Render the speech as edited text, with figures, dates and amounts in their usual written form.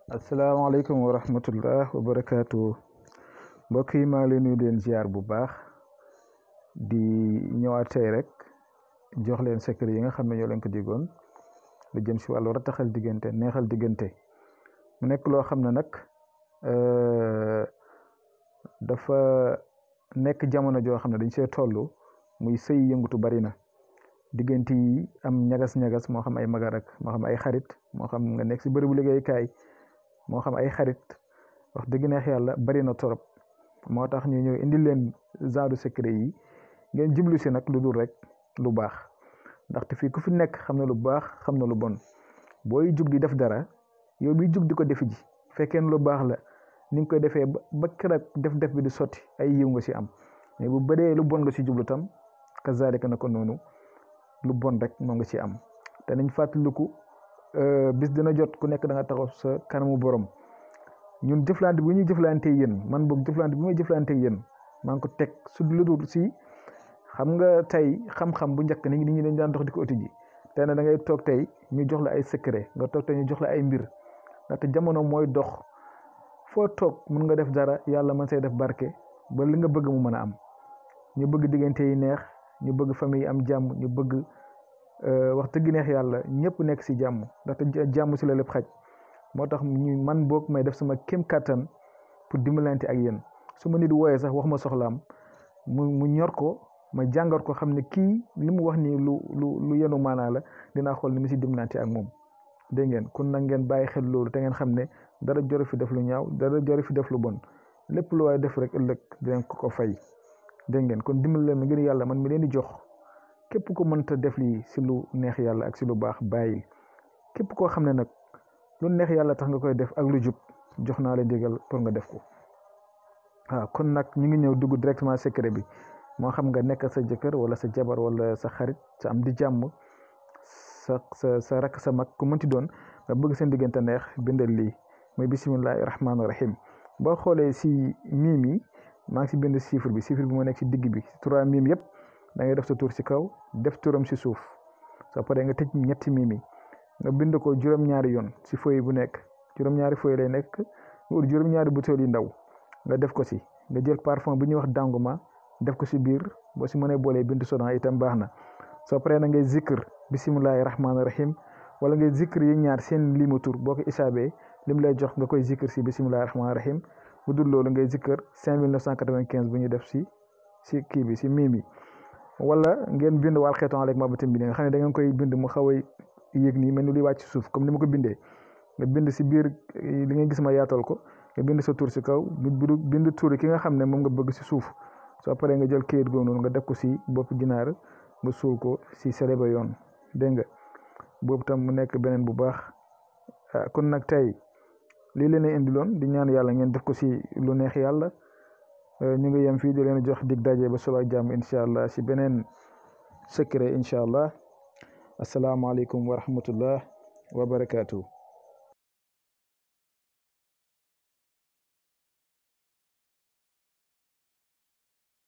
asalaamaaleykum wa rahmatullah wa barakaatu mbokk yi maa ngi leen nuyu di leen ziar bu baax di ñëwaat tey rek jox leen secret yi nga xam ne ñoo leen ko digoon lu jëm si wàllu rataxal diggante neexal diggante mu nekk loo xam ne nag dafa nekk jamono joo xam ne dañ see toll muy sëy yëngutu bari na diggante yi am ñagas-ñagas moo xam ay magarak moo xam ay xarit moo xam nga nekk si bërëbu liggéeykaay moo xam ay xarit wax dëgg neex yàlla bari na torop moo tax ñu ñëw indi leen genre secret yi ngeen jublu si nag lu dul rek lu baax ndaxte fii ku fi nekk xam na lu baax xam na lu bon booy jug di def dara yow biy jug di ko defi ji fekkee lu baax la ni nga koy defee ba keroog def bi di sotti ay yiw nga si am mais bu bëree lu bon nga si jublu tam kazalika na ko noonu lu bon rek moo nga si am te nañ fàttaliku bis dina jot ku nekk da nga taxaw sa kanamu borom ñun jëflante bu ñuy jëflante yéen man boog jëflante bi may jëflante yéen maa ngi ko teg su lu dul si xam nga tey xam-xam bu njëkk nit ñi dañ daan dox di ko uti ji tey nag da ngay toog tey ñu jox la ay secret nga toog tey ñu jox la ay mbir ndaxte jamono mooy dox foo toog mun nga def dara yàlla mën say def barke ba li nga bëgg mu mën a am ñu bëgg diggante yi neex ñu bëgg famille yi am jàmm ñu bëgg wax dëgg neex yàlla ñëpp nekk si jàmm ndaxte jàmm si la lépp xaj moo tax ñu man boog may def sama kéem kattan pour dimbalante ak yéen su ma nit wooyee sax wax ma soxlaam mu ñor ko ma jàngat ko xam ne kii li mu wax nii lu yenu maanaa la dinaa xool ni mu si dimbalante ak moom dégg ngeen kon nag ngeen bàyyi xel loolu te ngeen xam ne dara joru fi def lu ñaaw dara joru fi def lu bon lépp lu waaye def rek ëllëg dinañ ko fay dégg ngeen kon dimbal leen ngir yàlla man mi leen di jox képp ko mënta def lii si lu neex yàlla ak si lu baax bàyyil képp koo xam ne nag lu neex yàlla tax nga koy def ak lu jub jox naa la digal pour nga def ko waaw kon nag ñu ngi ñëw dugg directement secret bi moo xam nga nekk sa jëkkër wala sa jabar wala sa xarit sa am di jàmm sa rakk sa mag ku mënti doon nga bëgg seen diggante neex bindal lii muy bisimillahi rahmaani rahim boo xoolee si miim yi maa ngi si bind chiffre bi moo nekk si digg bi 3 miim yëpp da ngay def sa tur si kaw def turam si suuf soo paree nga tëj ñetti miim yi nga bind ko juróom-ñaari yoon si feuille bu nekk juróom-ñaari feuille lay nekk nga ut juróom-ñaari butéel yu ndaw nga def ko si nga jël parfum bi ñuy wax danguma def ko si biir boo si mënee boolee bintu sodan itam baax na soo paree na ngay zikr bisimillahi rahmaani rahim wala ngay zikr yi ñaar seen limu tur boo ko isaabee lim lay jox nga koy zikr si bisimillahi rahmaani rahim bu dul loolu ngay zikr 5995 bu ñu def si kii bi si miim yi wala ngeen bind wal xeeton alek ma batim bi nga xam ne da ngeen koy bind mu xaw a yéeg nii mel ni luy wàcc suuf comme ni ma ko bindee nga bind si biir li ngay gis ma yaatal ko nga bind sa tur si kaw bind tur ki nga xam ne moom nga bëgg si suuf soo paree nga jël kayit googu noonu nga def ko si bopp ginaar nga suul ko si seleba yoon dégg nga boobu tam mu nekk beneen bu baax kon nag tey lii leen indiloon di ñaan yàlla ngeen def ko si lu neex yàlla ñu ngi yem fii di leen jox dig daje ba suba ak jàmm incha allah si beneen secret incha allah asalaamaaleykum wa rahmatullah wa barakaatu.